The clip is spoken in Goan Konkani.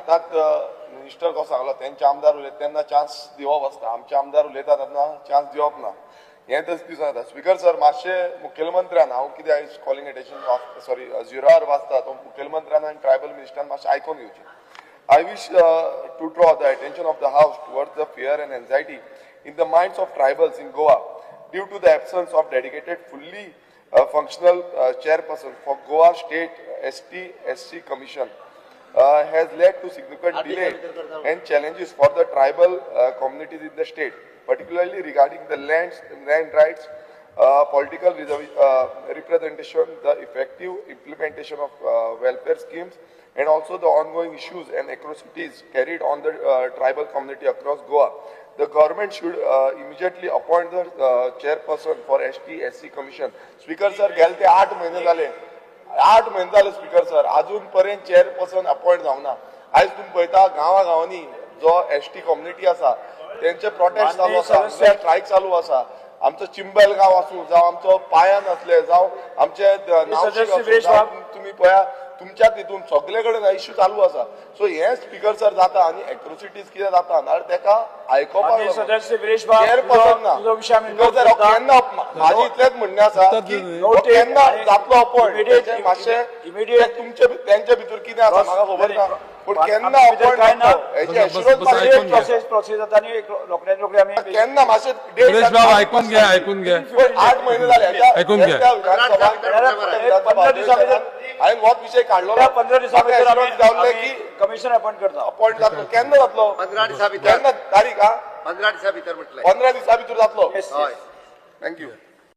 आतांच मिनिस्टर कसो सांगलो, तेंचे आमदार उलयता तेन्ना चान्स दिवप आसता, आमचे आमदार उलयता तेन्ना चान्स दिवप ना, हें तशें दिसून येता. स्पीकर सर, मातशें मुखेलमंत्र्यान, हांव कितें आयज calling attention, sorry, zero our वाचता तो मुखेलमंत्र्यान आनी ट्रायबल मिनिस्टरान मातशें आयकून घेवचें. I wish to draw the attention of the House towards the fear and anxiety in the minds of tribals in Goa due to the absence of dedicated, fully functional chairperson for Goa State ST SC Commission has led to significant delay and challenges for the tribal communities in the state, particularly regarding the land rights, political representation, the effective implementation of welfare schemes, and also the ongoing issues and atrocities carried on the tribal community across Goa. The government should immediately appoint the chairperson for ST SC Commission. Speaker sir, गेले ते 8 म्हयने जाले, 8 म्हयने जाले स्पीकर सर, अजून पर्यंत चेअरपर्सन अपॉयंट जावना. आयज तुमी पळयता, गांवा गांवांनी जो एसटी कम्युनिटी आसा तेंचे प्रोटेस्ट चालू आसा, स्ट्रायक चालू आसा. आमचो चिंबल गांव आसूं, जावं आमचो पायान आसले, जावं आमचे नावशी सदस्य. आसूं, तुमी पळया, तुमच्याच हितून सगळे कडेन इश्यू चालू आसा. सो हे स्पीकर सर जाता आनी एट्रोसिटीज कितें जाता नाजाल्यार तेका आयकोपाक सदस्य विरेश बाब, चेअरपर्सन ना. तुजो विशय आमी स्पीकर सर, केन्ना, म्हाजें इतलेंच म्हणणें आसा की हो केन्ना जातलो अपॉयंट, मातशें तुमचे तेंचे भितर कितें आसा म्हाका खबर ना, पूण केन्ना अपॉयंट जातलो हेचे एश्युरन्स. प्रोसेस प्रोसेस जाता आनी रोखड्यात रोखडे आमी केन्ना मातशें डेट. सुरेश बाब, आयकून घ्या, आयकून घ्या. 8 म्हयने जाले. ऐकून घ्या. 15 दिसां भितर हांवें होच विशय काडलो. 15 दिसां भितर गावले की कमिशन अपॉयंट करता. अपॉयंट जातलो, केन्ना जातलो? 15 दिसां भितर. केन्ना तारीख हा? 15 दिसां भितर म्हटलंय. 15 दिसां भितर जातलो. हय. Thank you.